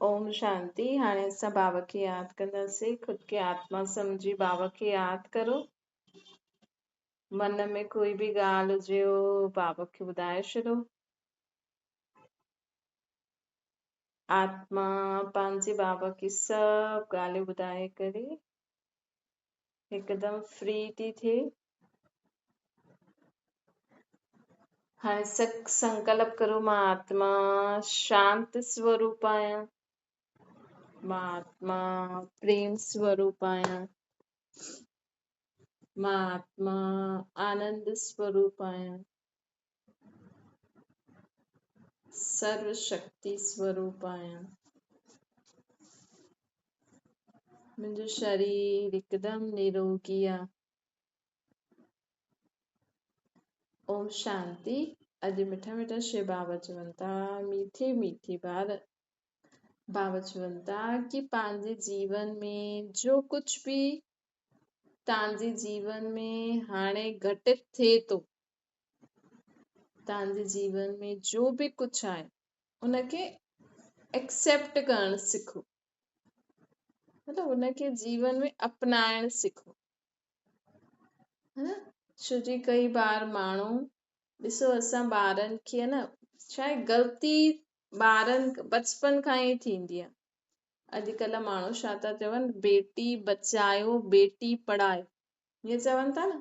اوم شانتي. هاڻي اسان بابا کي ياد ڪنداسين. خود کي آتما سمجهي بابا کي ياد ڪرو. من ۾ ڪوئي به ڳالهه هجي بابا کي ٻڌائي ڇڏو. آتما پنهنجي بابا کي سڀ ڳالهيون ٻڌائي ڪري هڪدم فري ٿي ٿئي. هاڻي سنڪلپ ڪرو، مان آتما شانت سوروپ آهيان، مان آتما پريم سوروپ آهيان، مان آتما آنند سوروپ آهيان، سرو شڪتي سوروپ آهيان. منهنجو شرير هڪدم نروگي آهي. اوم شانتي. اڄ مٺا مٺا شو بابا چون ٿا، ميٺي ميٺي ٻار، بابا چون ٿا ڪي پنهنجي جيون ۾ جو ڪجهه به توهان جي جيون ۾ هاڻي گهٽت ٿئي ٿو، توهان جي جيون ۾ جو به ڪجهه آهي ان کي ايڪسيپٽ ڪرڻ سکو، مطلب ان کي جيون ۾ اپنائڻ سکو، ها نه؟ ڇو جي ڪئي بار ماڻهو ڏسو اسان ٻارن کي نه ڇا آهي غلطي ٻارن بچپن کان ئي ٿيندي آهي. اڄڪلهه ماڻهو ڇا ٿا چون، بيٽي بچايو بيٽي پڙهايو، ائين چون ٿا نه.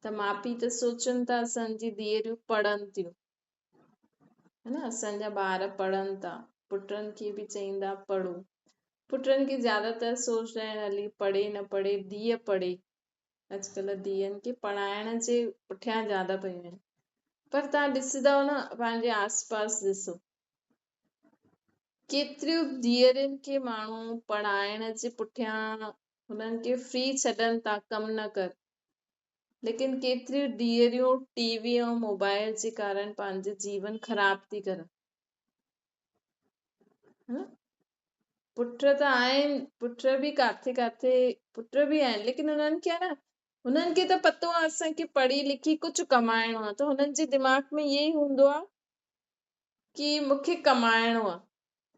ته ماءُ پيءُ ته سوچن ٿا اسان جي ڌيئريون پڙهن ٿيون، ها نه، اسان جا ٻار پڙهن ٿا، پٽن کي به چئيندا پڙهو. پٽن کي زياده تر سوچدا آهن هلي پڙهي نه پڙهي ڌيءَ پڙهي. اڄڪلهه ڌيئن کي پڙهائڻ جي پٺيان زياده پيون آهن. پر توهان ڏسندؤ نه، پنهنجي آس پاس ڏسو ڪيتريون ڌيئرن کي ماڻهو پڙهائڻ جي پٺيان هنن کي فري ڇڏن ٿا، ڪم نه ڪر. ليڪن ڪيتريون ڌيئريون ٽي وي ۽ موبائل جي ڪارڻ پنهنجو جيون خراب ٿي ڪرن. ها نه؟ پٽ ته آهن، پٽ به ڪاٿي ڪاٿي پٽ به آهن، ليڪن هنن کي آهي نه، هنن کي ته پتو آهي اسان کي پڙهي لکي ڪجهه ڪمائڻو آهي، ته هنن جي دماغ ۾ اهو ئي هوندو آهي ڪي مون کي ڪمائڻو آهي،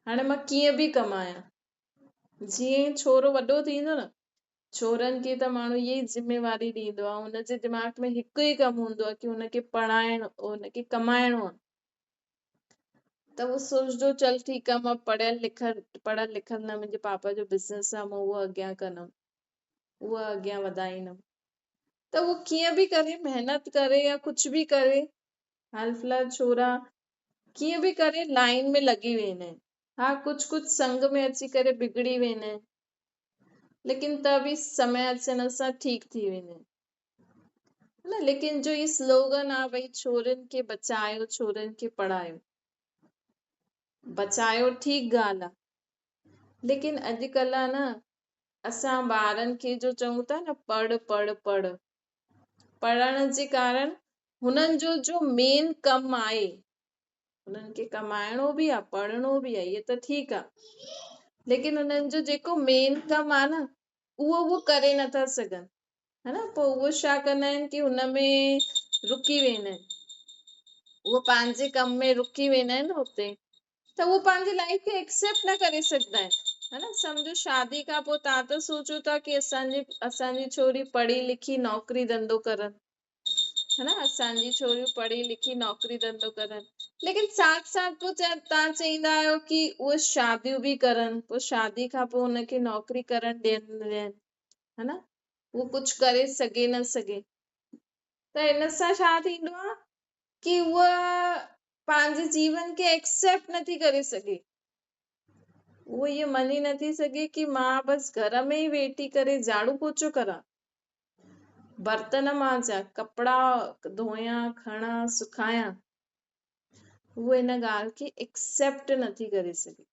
هاڻي مان ڪيئن به ڪمايان. جيئن ئي ڇورو وڏو ٿيندو نه، ڇورن کي ته ماڻهو اها ئي ذميواري ڏيندو آهي، هن جي دماغ ۾ هڪ ئي ڪم هوندو آهي ڪي هن کي پڙهائڻ، هن کي ڪمائڻو آهي. ته هو سوچندو چل ٺيڪ آهي، مان پڙهيل لکيل، پڙهيل لکيل نه، منهنجي پاپا جو بزنس آهي، مان اهو اڳيان ڪندم، اهو اڳيان وڌائيندم. ته هو ڪيئن به ڪري محنت ڪري يا ڪجهه به ڪري، حال في الحال ڇورا ڪيئن به ڪري لائن ۾ لڳي ويندا آهن. ها ڪجهه ڪجهه سنگ ۾ اچي ڪري بگڙي ويندا آهن، ليڪن ته به سمي اچڻ سان ٺيڪ ٿي ويندا آهن، ها نه. ليڪن جو هي سلوگن آ ڀئي ڇورن کي بچايو ڇورن کي پڙهايو، بچايو ٺيڪ ڳالهه آ، ليڪن اڄڪلهه نه اسان ٻارن کي جو چئون ٿا نه پڙهه پڙهه پڙهه، پڙهڻ جي ڪارڻ هنن جو جو مين ڪم آهي، هنن کي ڪمائڻو به آ، پڙهڻو به آ، اهو ته ٺيڪ آ، ليڪن هنن جو جيڪو مين ڪم آ نه اهو هو ڪري نٿا سگهن، ها نه. پوءِ اهو ڇا ڪندا آهن ڪي هن ۾ رڪي ويندا آهن، اهو پنهنجي ڪم ۾ رڪي ويندا آهن هتي، ته اهو پنهنجي لائيف کي ايڪسيپٽ نه ڪري سگهندا آهن، ها نه. سمجهو شادي کان پوءِ توهان ته سوچو ٿا ڪي اسان جي ڇوري پڙهي لکي نوڪري ڌنڌو ڪرن، ها نه، اسان جي ڇوريون پڙهي لکي نوڪري ڌنڌو ڪرن، ليڪن ساٿ ساٿ پوءِ توهان چئيندا آهيو ڪي اهي شاديون به ڪرن، پوءِ شادي کان پوءِ هن کي نوڪري ڪرڻ ڏين نه ڏين، ها نه، اهو ڪجهه ڪري سگهي نه سگهي. ته هن سان ڇا ٿيندو آهي ڪي اها پنهنجي جيون کي ايڪسيپٽ نٿي ڪري سگهي، اهو اهو مڃي نٿي سگهي ڪي مان بس گهر ۾ ئي ويٺي ڪري جهاڙو پوچو ڪران، برتن مانجان، ڪپڙا ڌويان، کڻان، سکايان. هوء ان ڳالهه کي ايڪسيپٽ نٿي ڪري سگهي.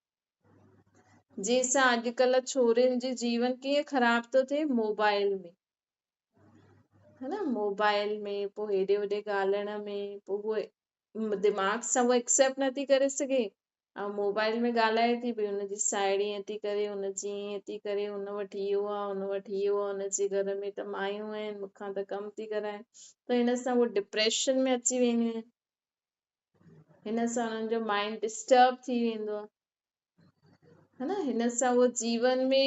جنهن سان اڄڪلهه ڇورين جي جيون ڪيئن خراب ٿو ٿئي، موبائل ۾، ها نه، موبائل ۾ پوءِ هيڏي هوڏي ڳالهائڻ ۾، پوءِ هوء دماغ سان هوء ايڪسيپٽ نٿي ڪري سگهي ۽ موبائل ۾ ڳالهائي ٿي پئي، هن جي ساهيڙي ائين ٿي ڪري، هن جي ائين ٿي ڪري، هن وٽ اهو آهي، هن وٽ اهو آهي، هن جي گهر ۾ ته مايون آهن، مون کان ته ڪم ٿي ڪرائي. ته هن سان هوء ڊپريشن ۾ اچي وينديون آهن، هن سان هنن جو مائنڊ ڊسٽرب ٿي ويندو آهي. ها نه هن سان اها جيون ۾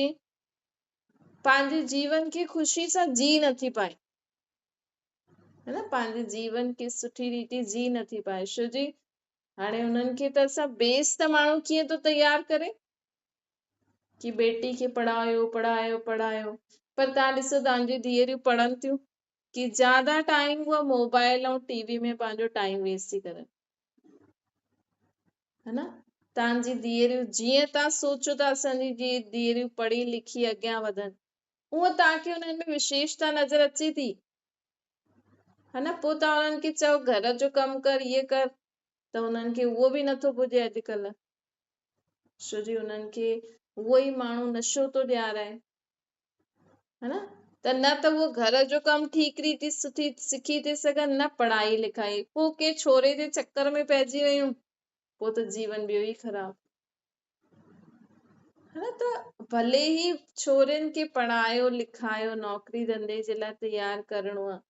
پنهنجي جيون کي خوشي سان جي نٿي پائي ها نه پنهنجي جيون کي سٺي ريتي جي نٿي پائي ڇو جي هاڻي انهن کي ته اسان بيس ته ماڻهو ڪيئن ٿو تيار ڪري ڪي بيٽي کي پڙهايو پڙهايو پڙهايو پر تان ڏسو تان جي ڌيئريون پڙهن ٿيون ڪي زياده ٽائيم اها موبائل ۽ ٽي وي ۾ پنهنجو ٽائيم ويسٽ ٿي ڪرن ها نه تان جي ڌيئريون جيئن تان سوچو ته اسان جي ڌيئريون پڙهي لکي اڳيان وڌن اونئن تان کي انهن ۾ وشيشتا نظر اچي ٿي ها نه پوء تان انهن کي چئو گهر جو ڪم ڪر اهي ڪر ته انهن کي اهو به نٿو پڄي اڄڪلهه ڇو جي انهن کي اهو ئي ماڻهو نشو ٿو ڏيارائي ها نه ته نه ته اهو گهر جو ڪم ٺيڪ ريتي سٺي سکي ٿي سگهن نه پڙهائي لکائي پوء ڪنهن ڇوري جي چڪر ۾ پئجي ويون پوء ته جيون ٻيو ئي خراب ها نه ته ڀلي ئي ڇورين کي پڙهايو لکايو نوڪري ڌنڌي جي لاء تيار ڪرڻو آهي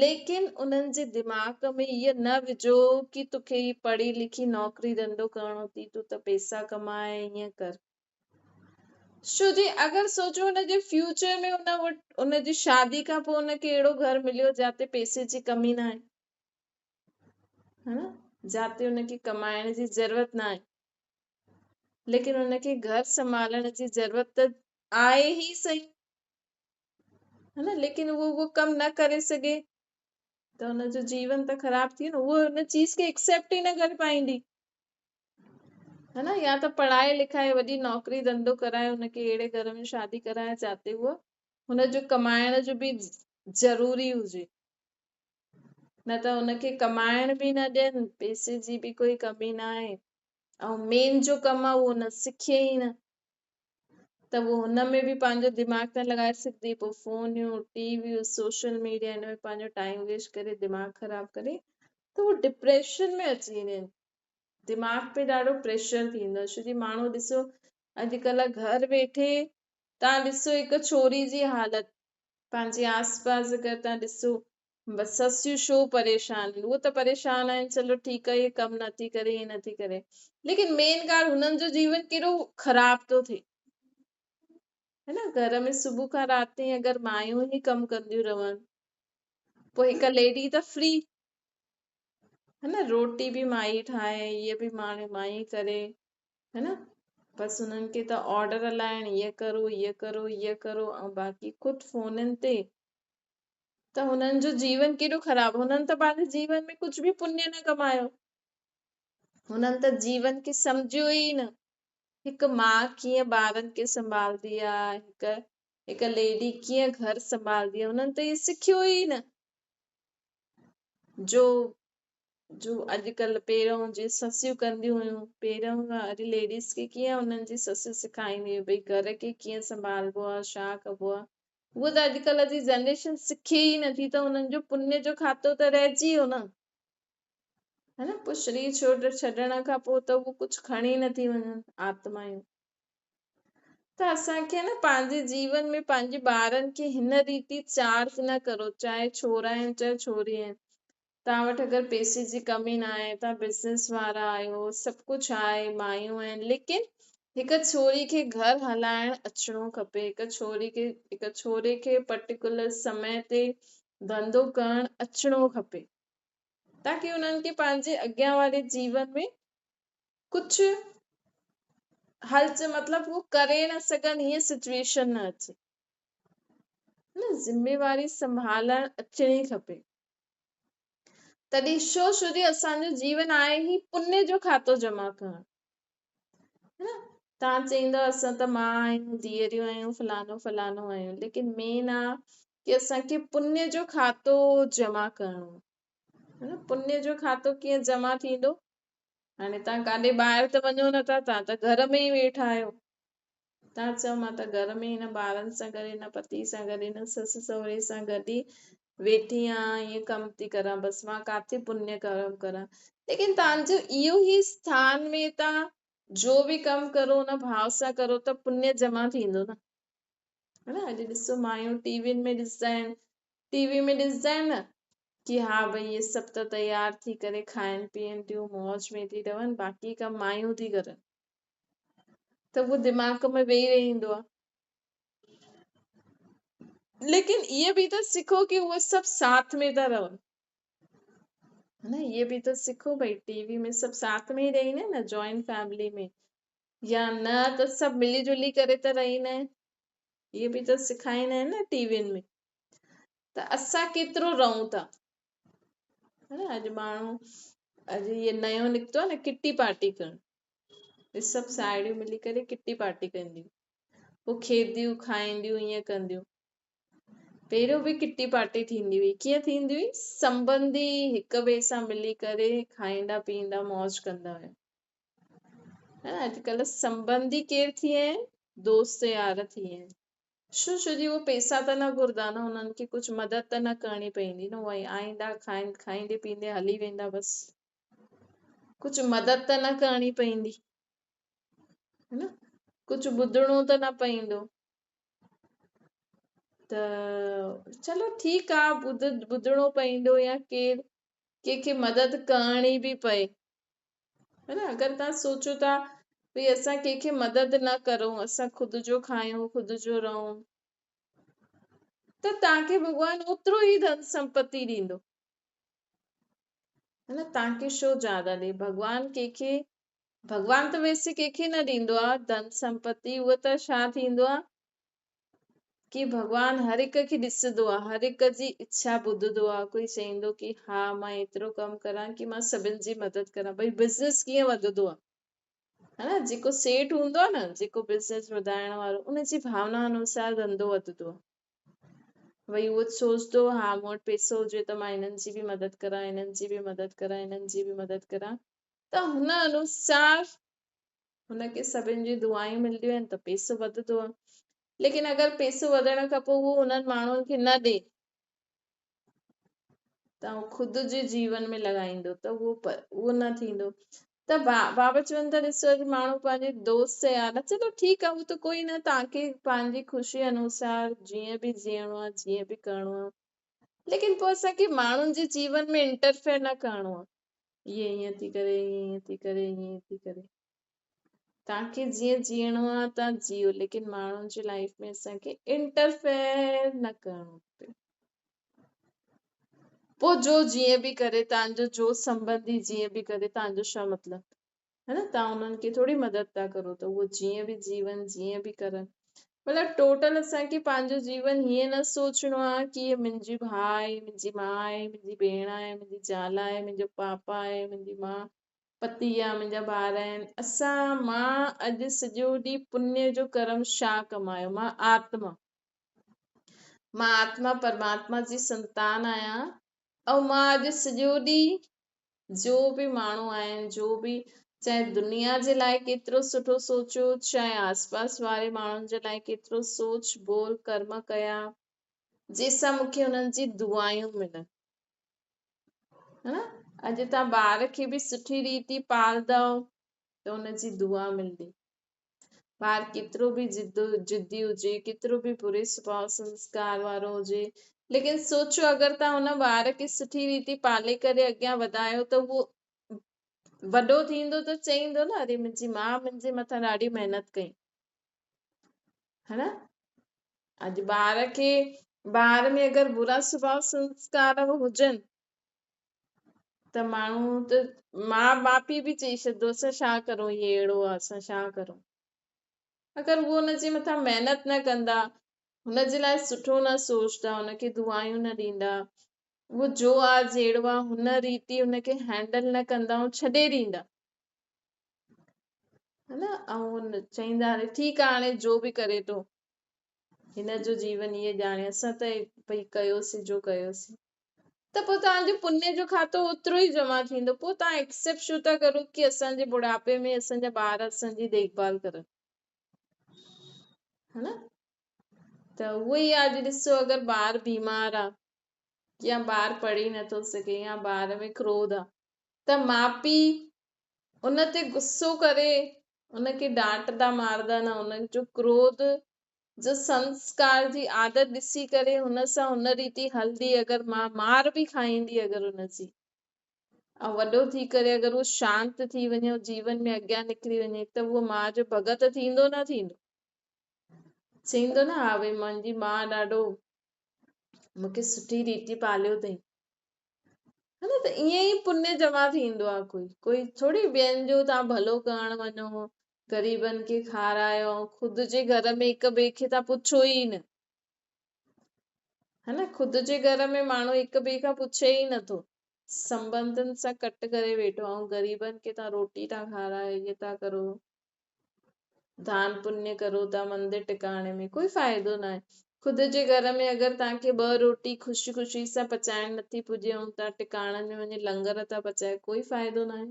ليڪن انهن جي دماغ ۾ اهو نه وجهو ڪي توکي هي پڙهي لکي نوڪري ڌنڌو ڪرڻو ٿي تون ته پيسا ڪمائي ائين ڪر ڇو جي اگر سوچو ان جي فيوچر ۾ ان وٽ ان جي شادي کان پوء ان کي اهڙو گهر مليو جاتي پيسي جي ڪمي نه آهي ها نه جاتي ان کي ڪمائڻ جي ضرورت نه آهي ليڪن ان کي گهر سنڀالڻ جي ضرورت ته آهي ئي صحيح ها نه ليڪن اهو اهو ڪم نه ڪري سگهي ته ان جو جيون ته خراب ٿي ويندو اهو ان چيز کي ايڪسيپٽ ئي نه ڪري پائيندي ها نه يا ته پڙهائي لکائي وڏي نوڪري ڌنڌو ڪرائي ان کي اهڙي گهر ۾ شادي ڪرائي جاتي اهو هن جو ڪمائڻ جو به ضروري هجي نه ته ان کي ڪمائڻ به نه ڏين، پئسي جي به ڪوئي ڪمي نه آهي ۽ مين جو ڪم آهي اهو نه سکي ئي نه ته اهو هن ۾ به پنهنجو دماغ نه لڳائي سگهندي پوء فونيون ٽي ويون سوشل ميڊيا هن ۾ پنهنجو ٽائيم ويسٽ ڪري دماغ خراب ڪري ته هو ڊپريشن ۾ اچي ويندا آهن دماغ تي ڏاڍو پريشر ٿيندو آهي ڇو جي ماڻهو ڏسو اڄڪلهه گهر ويٺي تان ڏسو هڪ ڇوري جي حالت پنهنجي آس پاس اگر تان ڏسو سسيون شو پريشان آهن اهو ته پريشان آهن چلو ٺيڪ آهي هي ڪم نٿي ڪري هي نٿي ڪري ليڪن مين ڳالهه هنن جو جيون ڪيڏو خراب ٿو ٿئي هي نه گهر ۾ صبح کان رات تائين اگر مايون ئي ڪم ڪنديون رهن پوء هڪ ليڊي ته فري هي نه روٽي به مائي ٺاهي هيء به ماڻي مائي ڪري هي نه بس انهن کي ته آرڊر هلائڻ هيء ڪرو هيء ڪرو هيء ڪرو ۽ باقي خود فونن تي ته هنن جو جيون ڪيڏو خراب هنن ته پنهنجي جيون ۾ ڪجهه به پڃ نه ڪمايو هنن ته جيون کي سمجهيو ئي نه هڪ ماء ڪيئن ٻارن کي سنڀالندي آ هڪ هڪ ليڊي ڪيئن گهر سنڀالندي آ هنن ته اهي سکيو ئي نه جو جو اڄڪلهه پهريون جي سسيون ڪنديون هيون پهريون واري ليڊيز کي ڪيئن انهن جي سسيون سکائيندي هئي ڀئي گهر کي ڪيئن سنڀالبو آهي ڇا ڪبو آهي اهو ته اڄڪلهه جي جنريشن سکي ئي نٿي ته انهن جو پڃ جو کاتو ته رهجي ويو نه ها نه پوء شرير ڇوڙ ڇڏڻ کان پوء ته اهو ڪجهه کڻي نٿي وڃن آتمائون ته اسان کي نه پنهنجي جيون ۾ پنهنجي ٻارن کي هن ريتي چارج نه ڪرو چاهي ڇورا آهن چاهي ڇوري آهن توهان وٽ اگر پئسي جي ڪمي نه آهي توهان بزنس وارا آهيو سڀ ڪجهه آهي مايون آهن ليڪن هڪ ڇوري کي گهر هلائڻ اچڻو کپي هڪ ڇوري کي هڪ ڇوري کي پرٽيڪولر سمي تي ڌنڌو ڪرڻ اچڻو کپي تاڪي انهن کي پنهنجي اڳيان واري جيون ۾ ڪجهه هلچ مطلب هو ڪري نه سگهن هيئن سچويشن نه اچي نه ذميواري سنڀالڻ اچڻي کپي تڏهن شو شو جي اسان جو جيون آهي هي پني جو کاتو جمع ڪرڻ نه تان چئيندو اسان ته ماء آهيون ڌيئريون آهيون فلانو فلانو آهيون ليڪن مين آ ڪي اسان کي پني جو کاتو جمع ڪرڻو نه پني جو کاتو ڪيئن جمع ٿيندو هاڻي توهان ڪاڏي ٻاهر ته وڃو نه ٿا، توهان ته گهر ۾ ئي ويٺا آهيو. توهان چئو مان ته گهر ۾ هن ٻارن سان گڏ، هن پتي سان گڏ، هن سس سهري سان گڏ ئي ويٺي آهيان، ائين ڪم ٿي ڪران، بس مان ڪاٿي پڃ ڪرم ڪران. ليڪن توهان جو اهو ئي اسٿان ۾ توهان جو به ڪم ڪرو ان ڀاو سان ڪرو ته پڃ جمع ٿيندو نه. ها نه اڄ ڏسو مايون ٽي وين ۾ ڏسندا آهن، ٽي وي ۾ ڏسندا آهن نه ڪي ها ڀئي اهي سڀ ته تيار ٿي ڪري کائن پيئن ٿيون موج ۾ ٿي رهن باقي ڪم مايون ٿي ڪرن. ته اهو دماغ ۾ ويهي رهندو آهي. ليڪن اهي به ته سکو ڪي اهي سڀ ساٿ ۾ ٿا رهن. نه اهي به ته سکو ڀئي ٽي وي ۾ سڀ ساٿ ۾ ئي رهندا آهن نه جوائنٽ فيملي ۾ يا نه ته سڀ ملي جلي ڪري ته رهندا آهن. اهي به ته سکائيندا آهن نه ٽي وين ۾ ته اسان ڪيترو رهون ٿا. ها نه اڄ ماڻهو اڄ اهي نيو نڪتو آهي نه ڪٽي پارٽي ڪرڻ. اهي سڀ ساهيڙيون ملي ڪري ڪٽي پارٽي ڪنديون. پوء کيديون کائينديون ائين ڪنديون. پهريون به ڪٽي پارٽي ٿيندي هئي. ڪيئن ٿيندي هئي؟ سنٻنڌي هڪ ٻئي سان ملي ڪري کائيندا پيئندا موج ڪندا هيا. ها نه اڄڪلهه سنٻنڌي ڪير ٿي ويا آهن؟ دوست يار ٿي ويا آهن. ڇو ڇو جي اهي پئسا ته نه گهرندا نه انهن کي ڪجهه مدد ته نه ڪرڻي پوندي نه اهي آئيندا کائيندي پيئندي هلي ويندا بس. ڪجهه مدد ته نه ڪرڻي پوندي. ها نه ڪجهه ٻڌڻو ته نه پوندو. ته چلو ٺيڪ آ ٻڌڻو پوندو يا ڪير ڪنهن کي مدد ڪرڻي به پئي. ها نه اگر توهان سوچو ٿا ڀئي اسان ڪنهن کي مدد نه ڪرون اسان خود جو کايون خود جو رهون ته توهان کي ڀڳوان اوترو ئي ڌن سمپتي ڏيندو. ها نه توهان کي ڇو زياده ڏي ڀڳوان ڪنهن کي ڀڳوان ته ويسي ڪنهن کي نه ڏيندو آ ڌن سمپتي اهو ته ڇا ٿيندو آ ڪي ڀڳوان هر هڪ کي ڏسندو آ هر هڪ جي اڇا ٻڌندو آ ڪوئي چئيندو ڪي ها مان ايترو ڪم ڪران ڪي مان سڀن جي مدد ڪران ڀئي بزنس ڪيئن وڌندو آ ها نه جيڪو سيٺ هوندو آ نه جيڪو بزنس وڌائڻ وارو ان جي ڀاونا انوسار ڌنڌو وڌندو آ ڀئي اهو سوچندو ها مون وٽ پئسو هجي ته مان هنن جي به مدد ڪران هنن جي به مدد ڪران هنن جي به مدد ڪران ته هن انوسار هن کي سڀن جون دعائون ملنديون آهن ته پئسو وڌندو آهي. ليڪن اگر پئسو وڌڻ کان پوء هو انهن ماڻهن کي نه ڏي ته هو خود جي جيون ۾ لڳائيندو ته اهو نه ٿيندو. ته بابا چون ٿا ڏسو اڄ ماڻهو پنهنجي دوست يار چلو ٺيڪ آهي هو ته ڪوئي نه توهان کي پنهنجي خوشي انوسار جيئن به جيئڻو آهي جيئن به ڪرڻو آهي ليڪن پوء اسان کي ماڻهن جي جيون ۾ انٽرفيئر نه ڪرڻو آهي. هيء ائين ٿي ڪري، هيء ائين ٿي ڪري، هيء ائين ٿي ڪري. توهان کي جيئن جيئڻو آهي توهان جيئو ليڪن ماڻهن جي لائيف ۾ اسان کي انٽرفيئر نه ڪرڻو کپي. پوء جو جيئن به ڪري توهان جو جو سنبنڌي جيئن به ڪري توهان جو ڇا مطلب ها نه توهان انهن کي ٿوري مدد ٿا ڪرو ته اهو جيئن به جيون جيئن به ڪرن. مطلب ٽوٽل اسان کي پنهنجو جيون هيئن نه سوچڻو آهي ڪي هي منهنجي ڀاء آهي منهنجي ماء آهي منهنجي ڀيڻ آهي منهنجي زال آهي منهنجو پاپا آهي منهنجي ماء پتي آهي منهنجا ٻار آهن اسان مان اڄ سڄو ڏينهن پڃ جو ڪرم ڇا ڪمايو مان آتما مان آتما پرماتما جي سنتان آهيان ۽ مان اڄ سڄو ڏينهن جو به ماڻهو آهن جو به چاهي دنيا جي لاء ڪيترو سٺو سوچيو چاهي آس پاس واري ماڻهن جي لاء ڪيترو سوچ ٻول ڪرم ڪيا جنهن سان مون کي انهن جي دعايون ملن ها نه اڄ تان ٻار کي به سٺي ريتي پالدؤ ته ان جي دعا ملندي. ٻار ڪيترو به ضدي هجي، ڪيترو به بري سڀاء سنسڪار وارو هجي، ليڪن سوچو اگر توهان ان ٻار کي سٺي ريتي پالي ڪري اڳيان وڌايو ته اهو وڏو ٿيندو ته چئيندو نه اري منهنجي ماء منهنجي مٿان ڏاڍي محنت ڪئي. ها نه؟ اڄ ٻار کي ٻار ۾ اگر برا سڀاء سنسڪار هجن ته ماڻهو ته ماء باپ ئي به چئي ڇڏندو اسان ڇا ڪرون هي اهڙو آ اسان ڇا ڪرون اگر هو ان جي مٿان محنت نه ڪندا هن جي لاء سٺو نه سوچدا هن کي دعايون نه ڏيندا هو جو آ جهڙو آ هن ريتي هن کي هينڊل نه ڪندا ۽ ڇڏي ڏيندا ها نه ۽ چئيندا هاڻي ٺيڪ آ هاڻي جو به ڪري ٿو هن جو جيون هيء ڄاڻي اسان ته ڀئي ڪيوسين جو ڪيوسين ته پوء توهان جو پڃ جو کاتو اوترو ئي جمع ٿيندو. پوء توهان ايڪسيپٽ ڇو ٿا ڪرو ڪي اسان جي بڙهاپي ۾ اسان جا ٻار اسان جي ديک ڀال ڪرن. ها نه؟ ته اهو ئي آ اڄ ڏسو اگر ٻار بيمار آ يا ٻار پڙهي نٿو سگهي يا ٻار ۾ ڪروڌ آ ته ماء پيء ان تي غصو ڪري ان کي ڊانٽدا ماردا نه ان جو ڪروڌ جو سنسڪار جي عادت ڏسي ڪري هن سان ان ريتي هلندي اگر مان مار به کائيندي اگر ان جي ۽ وڏو ٿي ڪري اگر اهو شانت ٿي وڃي ۽ جيون ۾ اڳيان نڪري وڃي ته اهو ماء جو ڀڳت ٿيندو نه ٿيندو؟ چئيندو نه ها ڀئي منهنجي ماء ڏاڍو مون کي سٺي ريتي پاليو اٿئي. ها نه ته ائين ئي پڃ جمع ٿيندو آهي ڪوئي ڪوئي ٿوري ٻين جو توهان ڀلو ڪرڻ وڃو غريبن کي کارايو ۽ خود جي گهر ۾ هڪ ٻئي کي توهان پڇو ئي نه. ها نه خود جي گهر ۾ ماڻهو هڪ ٻئي کان پڇي ئي نٿو. سنٻنڌن سان ڪٽ ڪري ويٺو آهي ۽ غريبن کي توهان روٽي ٿا کارايو ائين ٿا ڪرو دان پڃ ڪرو ٿا مندر ٽڪاڻي ۾ ڪوئي فائدو ناهي. خود جي گهر ۾ اگر توهان کي ٻه روٽي خوشي خوشي سان پچائڻ نٿي پڄي ۽ توهان ٽڪاڻن ۾ وڃي لنگر ٿا پچايو ڪوئي فائدو ناهي.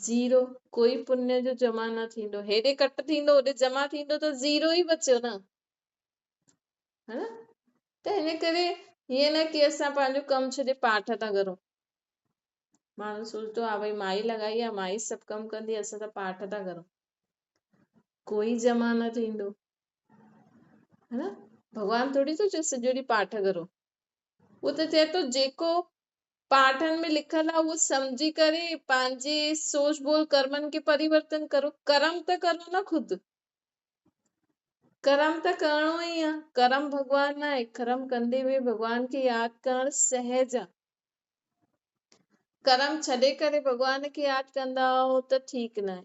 زيرو، ڪوئي پڃ جو جمع نه ٿيندو. هيڏي ڪٽ ٿيندو هوڏي جمع ٿيندو ته زيرو ئي بچيو نه. ها نه ته ان ڪري ائين نه ڪي اسان پنهنجو ڪم ڇڏي پاٺ ٿا ڪرون. ماڻهو سوچندو آهي ڀئي مائي لڳائي آهي مائي سڀ ڪم ڪندي اسان ته پاٺ ٿا ڪرون. ڪوئي جمع نه ٿيندو. ها نه ڀڳوان ٿوري ٿو چئي سڄو ڏينهن پاٺ ڪرو. اهو ته چئي ٿو جيڪو پاٺن ۾ لکيل آهي اهو سمجهي ڪري پنهنجي سوچ ٻول ڪرمن کي پريورتن ڪرو. ڪرم ته ڪرو نه خود. ڪرم ته ڪرڻو ئي آ، ڪرم ڀڳوان ناهي، ڪرم ڪندي به ڀڳوان کي ياد ڪرڻ سهج آ. ڪرم ڇڏي ڪري ڀڳوان کي ياد ڪندا آهيو ته ٺيڪ ناهي.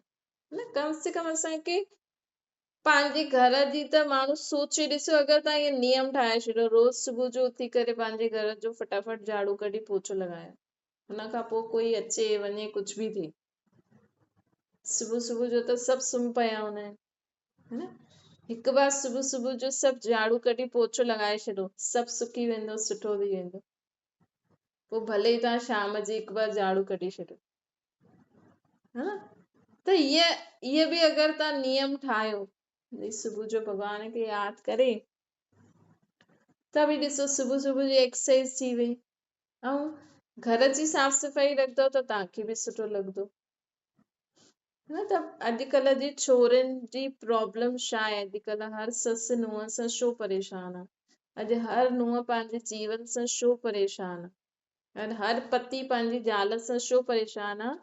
نه ڪم سي ڪم اسان کي پنهنجي گهر جي ته ماڻهو سوچي ڏسو اگر توهان ائين نيم ٺاهي ڇڏيو روز صبح جو اٿي ڪري پنهنجي گهر جو فٽافٽ جهاڙو ڪڍي پوچو لڳايو ان کان پوء ڪوئي اچي وڃي ڪجهه به ٿئي صبح صبح جو ته سڀ سمهي پيا هوندا آهن ها نه هڪ بار صبح صبح جو سڀ جهاڙو ڪڍي پوچو لڳائي ڇڏو سڀ سڪي ويندو سٺو ٿي ويندو پوء ڀلي توهان شام جي هڪ بار جهاڙو ڪڍي ڇڏو ها نه ته هيء هيء به اگر توهان نيم ٺاهيو صبح جو ڀڳوان کي ياد ڪري ته به ڏسو صبح صبح جي ايڪسرسائز ٿي وئي ۽ گهر جي صاف صفائي رکندو ته توهان کي به سٺو لڳندو نه ته اڄڪلهه جي ڇورين جي پرابلم ڇا آهي اڄڪلهه هر سس نونهن سان ڇو پريشان آهي اڄ هر نونهن پنهنجي جيون سان ڇو پريشان آهي ۽ هر پتي پنهنجي زال سان ڇو پريشان آهي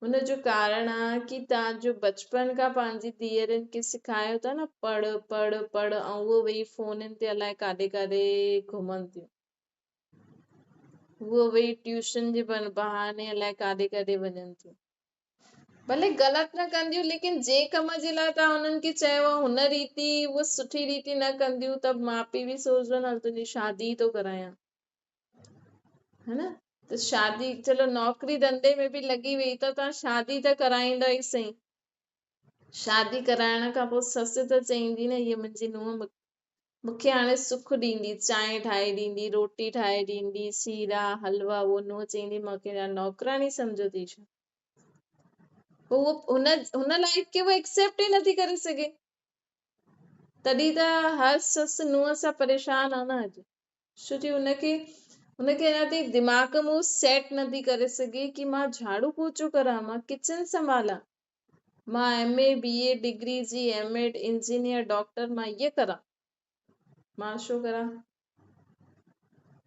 ان جو ڪارڻ آهي ڪي توهان جو بچپن کان پنهنجي ڌيئرن کي سکايو ٿا نه پڙهه پڙهه پڙهه ۽ اهو ويهي فونن تي الائي ڪاڏي ڪاڏي گهمن ٿيون اهو ويهي ٽيوشن جي بهاني الائي ڪاڏي ڪاڏي وڃن ٿيون. ڀلي غلط نه ڪنديون ليڪن جنهن ڪم جي لاء توهان انهن کي چيو آهي هن ريتي اهو سٺي ريتي نه ڪنديون ته ماء پيء به سوچندو نه هل تنهنجي شادي ئي ٿو ڪرايان ها نه ته شادي چلو نوڪري ڌنڌي ۾ به لڳي وئي ته توهان شادي ته ڪرائيندا ئي سهي شادي ڪرائڻ کان پوء سس ته چئيندي نه هيء منهنجي نونهن مون کي هاڻي سک ڏيندي، چانهه ٺاهي ڏيندي، روٽي ٺاهي ڏيندي، سيرا، حلوا، اهو نونهن چئيندي مون کي ڇا نوڪراڻي سمجهيو ٿي ڇا؟ پوء اهو هن هن لائيف کي اهو ايڪسيپٽ ئي نٿي ڪري سگهي. تڏهن ته هر سس نونهن سان پريشان آ نه اڄ. ڇو جي هن کي هن کي اڃا تائين دماغ ۾ سيٽ نٿي ڪري سگهي ڪي مان جهاڙو پوچو ڪران، مان ڪچن سنڀالان. مان M A, B A, degree جي ايم ايڊ، انجنيئر، ڊاڪٽر مان ايئن ڪران؟ مان ڇو ڪران؟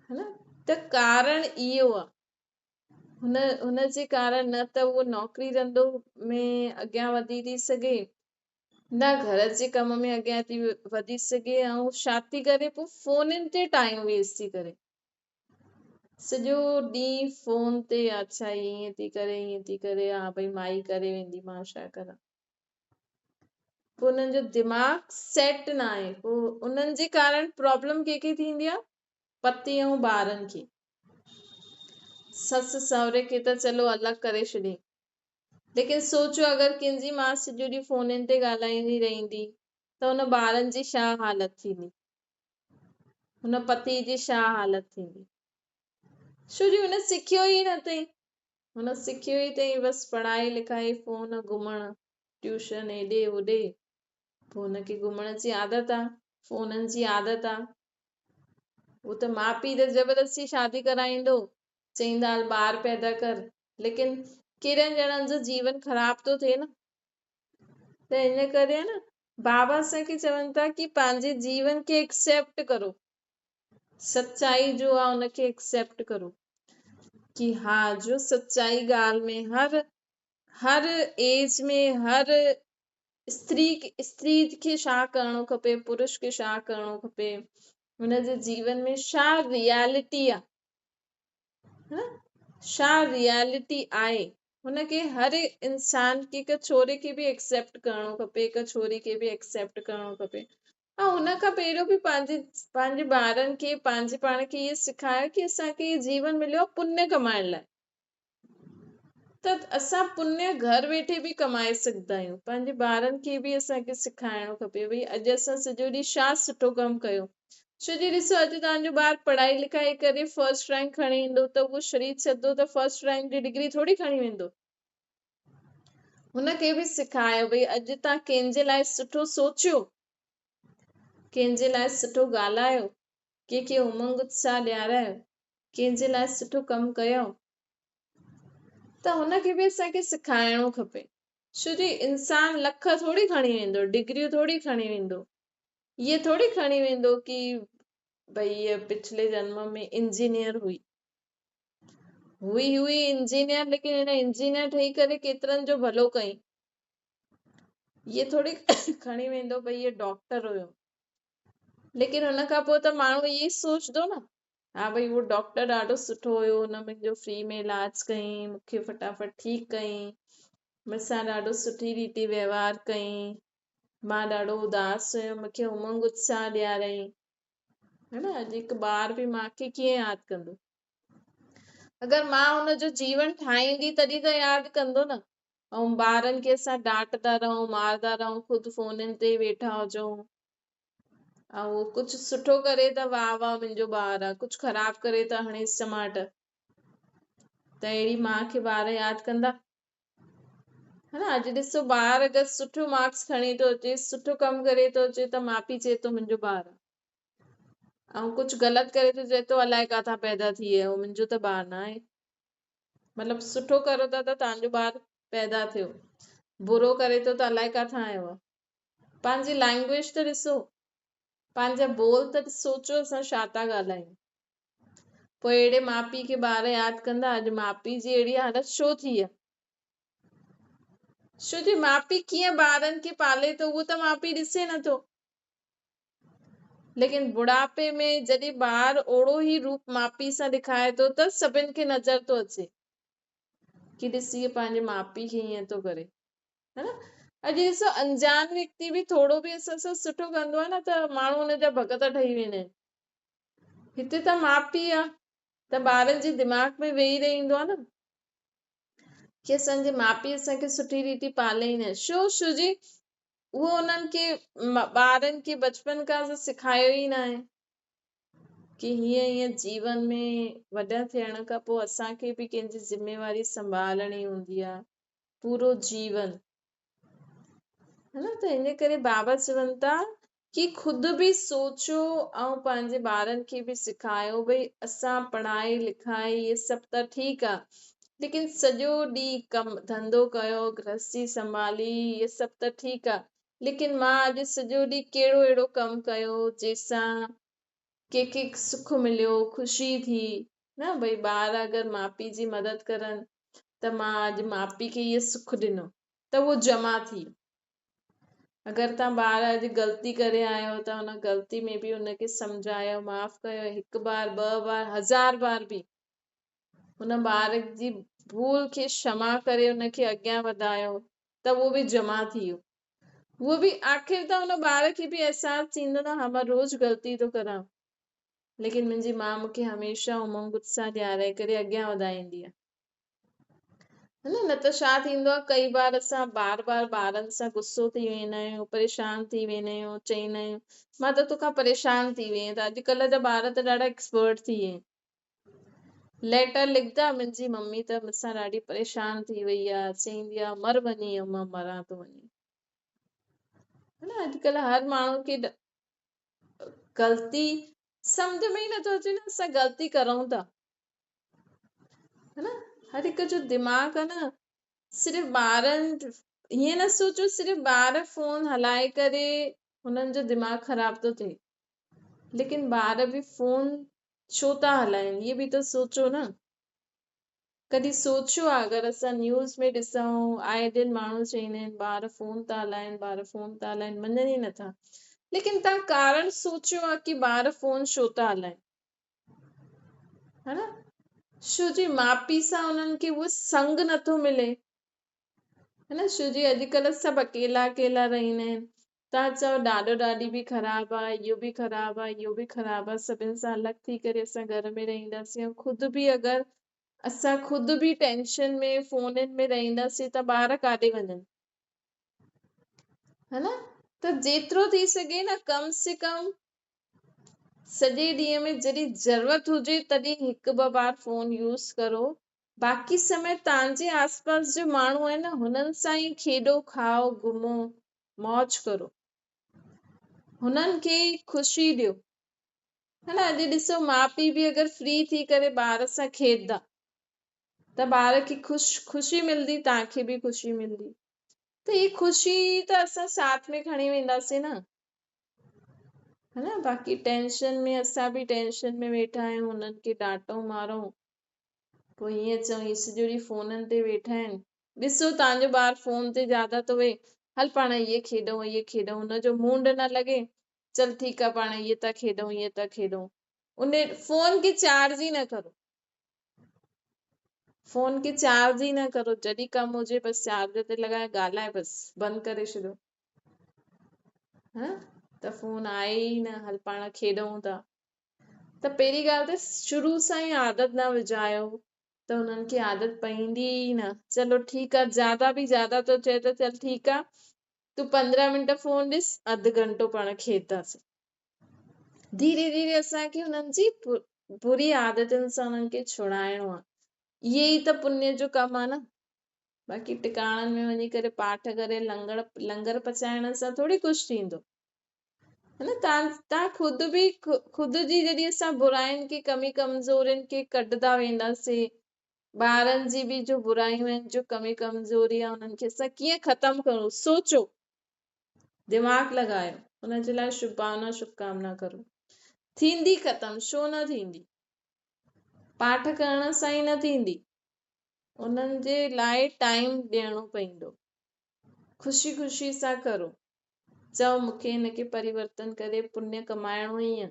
ها نه ته ڪارڻ اهو آ هن هن جي ڪارڻ نه ته اهو نوڪري ڌنڌو ۾ اڳيان وڌي ٿي سگهي نه گهر جي ڪم ۾ اڳيان ٿي وڌي سگهي ۽ ڇا ٿي ڪري پوء فونن تي ٽائيم ويسٽ ٿي ڪري سڄو ڏينهن فون تي اڇا هي ائين ٿي ڪري ائين ٿي ڪري ها ڀئي مائي ڪري ويندي مان ڇا ڪران پوء انهن جو دماغ سيٽ نه آهي پوء انهن جي ڪارڻ پرابلم ڪنهن کي ٿيندي آهي پتي ۽ ٻارن کي سس سهري کي ته چلو الڳ ڪري ڇڏي ليڪن سوچو اگر ڪنهن جي ماء سڄو ڏينهن فونن تي ڳالهائيندي رهندي ته ان ٻارن جي ڇا حالت ٿيندي هن پتيء جي ڇا حالت ٿيندي؟ ڇو جو هن سکيو ئي نه اٿئي. هن سکيو ئي اٿئي بس پڙهائي لکائي، فون، گهمڻ، ٽيوشن، هيڏي هوڏي. پوء هن کي گهمڻ جي عادت آ، فونن جي عادت آ. هو ته ماء پيء ته زبردستي شادي ڪرائيندو، چئيندا هل ٻار پيدا ڪر، ليڪن ڪيڏن ڄڻن جو جيون خراب ٿو ٿئي نه. ته ان ڪري نه بابا اسان کي چون ٿا ڪي پنهنجي جيون کي ايڪسيپٽ ڪرو سچائي جو آ ان کي ايڪسيپٽ ڪرو ڪي ها جو سچائي ڳالهه ۾ هر هر ايج ۾ هر استري استري کي ڇا ڪرڻو کپي پرش کي ڇا ڪرڻو کپي هن جي جيون ۾ ڇا ريئلٽي آ ڇا ريئلٽي آهي هن کي هر انسان کي هڪ ڇوري کي به ايڪسيپٽ ڪرڻو کپي هڪ ڇوري کي به ايڪسيپٽ ڪرڻو کپي ۽ هن کان پهريون به پنهنجي پنهنجي ٻارن کي پنهنجي پاڻ کي اهو سکايو ڪي اسان کي جيون مليو پڃ ڪمائڻ لاء ته اسان پڃ گهر ويٺي به ڪمائي سگهندا آهيون. پنهنجي ٻارن کي به اسان کي سکائڻو کپي ڀئي اڄ اسان سڄو ڏينهن ڇا سٺو ڪم ڪيو. ڇو جي ڏسو اڄ توهان جو ٻار پڙهائي لکائي ڪري فرسٽ رينڪ کڻي ايندو ته اهو شرير ڇڏندو ته فرسٽ رينڪ جي ڊگري ٿوري کڻي ويندو. هن کي به سکايو ڀئي اڄ توهان ڪنهن جي لاء سٺو سوچيو، ڪنهن جي لاء سٺو ڳالهايو، ڪنهن کي امنگ اتساهه ڏيارايو. ڪنهن جي لاء سٺو ڪم ڪيو ته هن کي به اسان کي سکائڻو کپي ڇو جي انسان لک ٿوري کڻي ويندو ڊگريون ٿوري کڻي ويندو اهي ٿوري کڻي ويندو ڪي ڀئي هيء پڇلي جنم ۾ انجنيئر هئي هئي هئي انجنيئر ليڪن هن انجنيئر ٺهي ڪري ڪيترن جو ڀلو ڪئي اهي ٿوري کڻي ويندو ڀئي هيء ڊاڪٽر هيو ليڪن هن کان پوء ته ماڻهو اهي ئي سوچندو نه ها ڀئي اهو ڊاڪٽر ڏاڍو سٺو هيو هن منهنجو فري ۾ علاج ڪيائين مون کي فٽافٽ ٺيڪ ڪيائين مون سان ڏاڍو سٺي ريتي وهنوار ڪيائين مان ڏاڍو اداس هيم مون کي امنگ اتساهه ڏياريائين ها نه اڄ هڪ ٻار به ماء کي ڪيئن ياد ڪندو اگر ماء هن جو جيون ٺاهيندي تڏهن ته ياد ڪندو نه ۽ ٻارن کي اسان ڊانٽدا رهون ماردا رهون خود فونن تي ويٺا هجون ۽ اهو ڪجهه سٺو ڪري ته واهه واهه منهنجو ٻار آ، ڪجهه خراب ڪري ته هڻيس چماٽ. ته اهڙي ماء کي ٻار ياد ڪندا؟ ها نه اڄ ڏسو ٻار اگر سٺو مارڪس کڻي ٿو اچي، سٺو ڪم ڪري ٿو اچي ته ماء پيء چئي ٿو منهنجو ٻار آ. ۽ ڪجهه غلط ڪري ٿو چئي ٿو الائي ڪاٿان پيدا ٿي آيو منهنجو ته ٻار نه آهي. مطلب سٺو ڪرو ٿا ته توهان جو ٻار پيدا ٿيو، برو ڪري ٿو ته الائي ڪاٿان آيو آ. پنهنجي لينگويج ته ڏسو، پنهنجا ٻول ته سوچو اسان ڇا ٿا ڳالهايون. پوء اهڙي ماء پيء کي ٻار ياد ڪندا اڄ ماء پيء جي اهڙي حالت ڇو ٿي آ؟ ڇو جي ماء پيء ڪيئن ٻارن کي پالي ٿو اهو ته ماء پيء ڏسي نٿو. ليڪن بڙاپي ۾ جڏهن ٻار اوڙو ئي روپ ماء پيء سان ڏيکاري ٿو ته سڀن کي نظر ٿو اچي ڪي ڏس هيء پنهنجي ماء پيء کي ائين ٿو ڪري. ها نه اڄ ڏسو انجان ويڪتي به ٿورو به اسان سان سٺو ڪندو آهي نه ته ماڻهو ان جا ڀڳت ٺهي ويندا آهن هتي ته ماء پيء آ ته ٻارن جي دماغ ۾ ويهي رهندو آهي نه ڪي اسان جي ماء پيء اسان کي سٺي ريتي پالي ئي نه شو شو جي اهو انهن کي ٻارن کي بچپن کان سکايو ئي نه آهي ڪي هيئن هيئن جيون ۾ وڏا ٿيڻ کان پوء اسان کي به ڪنهن جي ذميواري سنڀالڻي هوندي آهي پورو جيون ها نه ته ان ڪري بابا چون ٿا ڪي خود به سوچو ۽ پنهنجي ٻارن کي به سکايو ڀئي اسان پڙهائي لکائي اهي سڀ ته ٺيڪ آ ليڪن سڄو ڏينهن ڪم ڌنڌو ڪيو گرهستي سنڀالي اهي سڀ ته ٺيڪ آ ليڪن مان اڄ سڄو ڏينهن ڪهڙو اهڙو ڪم ڪيو جنهن سان ڪنهن کي سک مليو خوشي ٿي نه ڀئي ٻار اگر ماء پيء جي مدد ڪرن ته مان اڄ ماء پيء کي اهو سک ڏنو ته اهو جمع ٿي اگر تان ٻار اڄ غلطي ڪري آيو ته ان غلطي ۾ به ان کي سمجهايو معاف ڪيو هڪ بار ٻه بار هزار بار به ان ٻار جي ڀول کي شما ڪري ان کي اڳيان وڌايو ته اهو به جمع ٿي ويو اهو به آخر ته ان ٻار کي به احساس ٿيندو نه ها مان روز غلطي ٿو ڪران ليڪن منهنجي ماء مون کي هميشه امنگ اتساهه ڏياري ڪري اڳيان وڌائيندي آهي. نه نه ته ڇا ٿيندو آهي ڪئي بار اسان بار بار ٻارن سان غصو ٿي ويندا آهيون پريشان ٿي ويندا آهيون چئيندا آهيون مان ته توکان پريشان ٿي وئي آهيان ته اڄڪلهه جا ٻار ته ڏاڍا ايڪسپرٽ ٿي ويا آهن ليٽر لکدا منهنجي ممي ته مون سان ڏاڍي پريشان ٿي وئي آهي چئيندي آهي مر وڃي مان مران ٿو وڃي نه اڄڪلهه هر ماڻهو کي غلطي سمجھ ۾ ئي نٿو اچي نه اسان غلطي ڪرون ٿا نه هر هڪ جو دماغ آ نه صرف ٻارن ائين نه سوچو صرف ٻار فون هلائي ڪري هنن جو دماغ خراب ٿو ٿئي ليڪن ٻار به فون ڇو ٿا هلائن اهي به ته سوچو نه. ڪڏهن سوچيو آ اگر اسان نيوز ۾ ڏسون آئي دن ماڻهو چئيندا آهن ٻار فون ٿا هلائن ٻار فون ٿا هلائن مڃن ئي نٿا ليڪن تان ڪارڻ سوچيو آ ڪي ٻار فون ڇو ٿا هلائن ها نه ڇو جي ماء پيء سان انهن کي اهو سنگ نٿو ملي ها نه ڇو جي اڄڪلهه سڀ اڪيلا اڪيلا رهندا آهن تان چئو ڏاڏو ڏاڏي به خراب آ اهو به خراب آ اهو به خراب آ سڀن سان الڳ ٿي ڪري اسان گهر ۾ رهنداسين ۽ خود به اگر اسان خود به ٽينشن ۾ فونن ۾ رهنداسين ته ٻار ڪاڏي وڃن ها نه ته جيترو ٿي سگهي نه ڪم سي ڪم سڄي ڏينهن ۾ جڏهن ضرورت هجي تڏهن هڪ ٻه بار فون يوز ڪرو باقي سمي توهان جي آس پاس جو ماڻهو آهن نه هنن سان ئي کيڏو کائو گهمو موج ڪرو هنن کي خوشي ڏيو ها نه اڄ ڏسو ماء پيء به اگر فري ٿي ڪري ٻار سان کيڏندا ته ٻار کي خوش خوشي ملندي توهان کي به خوشي ملندي ته هي خوشي ته اسان ساٿ ۾ کڻي وينداسين نه ها نه باقي ٽينشن ۾ اسان به ٽينشن ۾ ويٺا آهيون هنن کي ڊانٽون مارون پوء ائين چئون هي سڄو ڏينهن فونن تي ويٺا آهن ڏسو توهان جو ٻار فون تي زياده ٿو ويهي هل پاڻ اهي کيڏون اهي کيڏون هن جو مونڊ نه لڳي چل ٺيڪ آ پاڻ اهي ٿا کيڏون اهي ٿا کيڏون ان فون کي چارج ئي نه ڪرو فون کي چارج ئي نه ڪرو جڏهن ڪم هجي بس چارج تي لڳائي ڳالهائي بس بند ڪري ڇڏيو ها ته فون آئي ئي نه هل پاڻ کيڏون ٿا ته پهرين ڳالهه ته شروع سان ئي عادت نه وجهايو ته هنن کي عادت پوندي ئي نه چلو ٺيڪ آ زياده به زياده ٿو چئي ته چل ٺيڪ آ تون 15 منٽ فون ڏس اڌ گهنٽو پاڻ کيڏنداسين. ڌيري ڌيري اسان کي انهن جي بري عادتن سان انهن کي ڇڙائڻو آهي. اهي ئي ته پڃ جو ڪم آهي نه. باقي ٽڪاڻن ۾ وڃي ڪري پاٺ ڪري لنگر لنگر پچائڻ سان ٿوري ڪجهه ٿيندو. ها نه تان خود به خود جي جڏهن اسان براين کي ڪمي ڪمزورين کي ڪڍندا وينداسين ٻارن جي به جو برايون آهن جو ڪمي ڪمزوري آهي انهن کي اسان ڪيئن ختم ڪرون سوچو دماغ لڳايو ان جي لاء شڀ ڀاونا شڀ ڪامنا ڪرو ٿيندي ختم ڇو نه ٿيندي پاٺ ڪرڻ سان ئي نه ٿيندي انهن جي لاء ٽائيم ڏيڻو پوندو خوشي خوشي سان ڪرو چئو مونکي هن کي پريورتن ڪري پڃ ڪمائڻو ئي آهي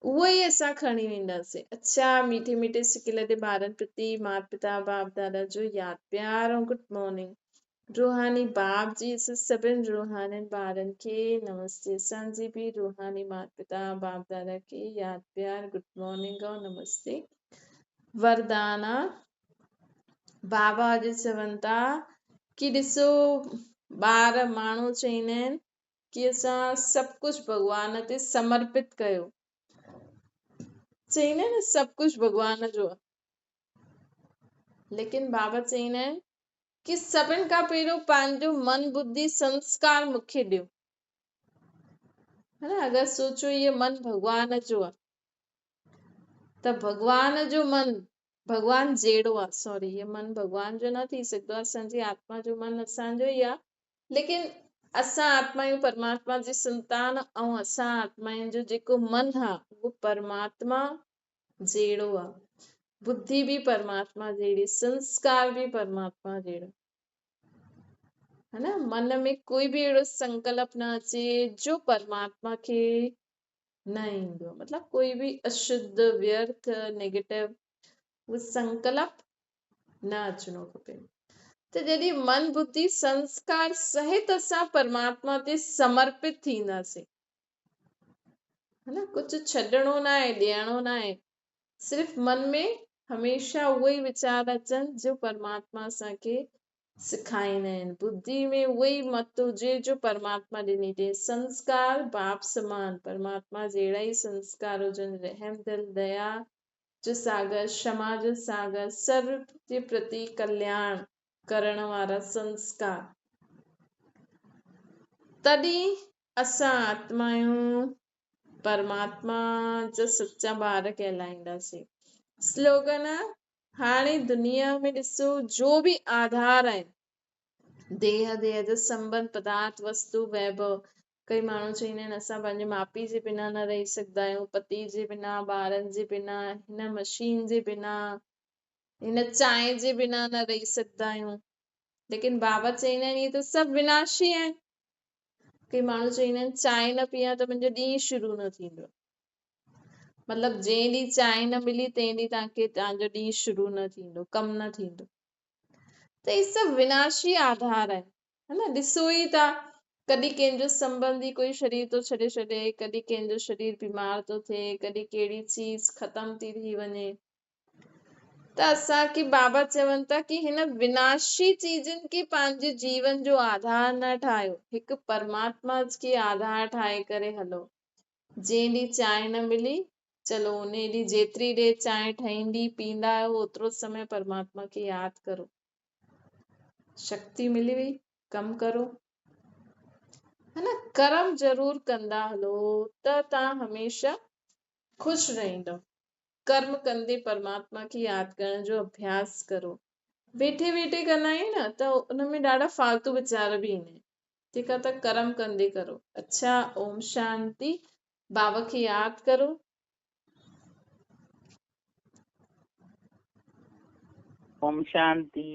اهو ئي اسان کڻي وينداسين. اڇا ميٺي ميٺي سڪيلڌي ٻارن پرتي مات پتا باپ دادا جو ياد پيار ۽ گڊ مارننگ. روحاني باپ جي اسان سڀن روحانين ٻارن کي نمستي اسان جي به روحاني مات پتا باپ دادا کي ياد پيار گڊ مارننگ ۽ نمستي. وردانا بابا اڄ چون ٿا ڪي ڏسو ٻار ماڻهو چئيندا آهن ڪي اسان سڀ ڪجهه ڀڳوان تي سمرپت ڪيو. چئيندا آهن نه سڀ ڪجهه ڀڳوان جو آهي. ليڪن بابا چئيندا آهن ڪي سڀن کان پهريون پنهنجو من ٻڌي سنسڪار مون کي ڏيو. ها نه اگر سوچو هيء من ڀڳوان جو آهي ته ڀڳوان جو من ڀڳوان جهڙو آهي سوري هيء من ڀڳوان جو نه ٿي سگهندو آهي اسان جي آتما جو من اسان جو ئي آهي ليڪن اسان آتمايون پرماتما جي سنتان ۽ اسان آتمائن جو جيڪو من آ اهو پرماتما جهڙو آ. ٻڌي به پرماتما جهڙي، سنسڪار به پرماتما جهڙو. ها نه من ۾ ڪوئي به اهڙو سنڪلپ نه اچي جو پرماتما کي نه ايندو مطلب ڪوئي به اشڌ ويرٿ نيگيٽو اهو سنڪلپ نه اچڻو کپي ته جڏهن من ٻڌي سنسڪار سهت اسان پرماتما تي سمرپت ٿينداسين ها نه ڪجهه ڇڏڻو نه آهي ڏيڻو نه آهي صرف من ۾ هميشه اهو ئي ويچار اچن جو پرماتما اسان کي سکائيندا آهن ٻڌي ۾ اهو ئي مت هجي جو پرماتما ڏني اٿئي سنسڪار باپ سمان پرماتما جهڙا ئي سنسڪار هجن رحم دل ديا جو ساگر، شما جو ساگر، سرو جي پرتي ڪلياڻ ڪرڻ وارا سنسڪار. تڏهن اسان آتمائون پرماتما جا سچا ٻار ڪهلائينداسين. سلوگن، هاڻي دنيا ۾ ڏسو جو به آڌار آهن، ديهه ديهه جا سنٻنڌ، پدارٿ، وستو، ويڀو، ڪئي ماڻهو چئيندا آهن اسان پنهنجي ماء پيء جي بنا نه رهي سگهندا آهيون، پتي جي بنا، ٻارن جي بنا، هن مشين جي بنا، هن چانهه جي بنا نه رهي سگهندا آهيون. ليڪن بابا چوندا آهن اهي ته سڀ وناشي آهن. ڪي ماڻهو چوندا آهن چانهه نه پيئان ته منهنجو ڏينهن شروع نه ٿيندو. مطلب جنهن ڏينهن چانهه نه ملي تنهن ڏينهن توهان کي توهان جو ڏينهن شروع نه ٿيندو، ڪم نه ٿيندو. ته اهي سڀ وناشي آڌار آهن، ها نه؟ ڏسو ئي ٿا ڪڏهن ڪنهن جو سنٻنڌي ڪوئي شرير ٿو ڇڏي ڇڏي، ڪڏهن ڪنهن جو شرير بيمار ٿو ٿئي، ڪڏهن ڪهڙي چيز ختم ٿي ٿي وڃي. ته اسان کي بابا چون ٿا ڪي هن وناشي چيزن کي پنهنجي جيون جو آڌار نه ٺاهيو، هڪ پرماتما کي آڌار ٺاهي ڪري هلو. جنهن ڏينهن چانهه نه ملي، چلو انهي ڏينهن جيتري دير چانهه ٺهيندي پيئندا آهيو اوترو سمي پرماتما کي ياد ڪرو. شڪتي ملي وئي، ڪم ڪرو، ها نه؟ ڪرم ضرور ڪندا هلو ته توهان هميشه خوش رهندؤ. ڪرم ڪندي پرماتما کي ياد ڪرڻ جو اڀياس ڪرو. ويٺي ويٺي ڪندا آهيون نه ته ان ۾ ڏاڍا فالتو ويچار به ايندا آهن. ٺيڪ آهي ته ڪرم ڪندي ڪرو. اڇا اوم شانتي. بابا کي ياد ڪرو. اوم شانتي.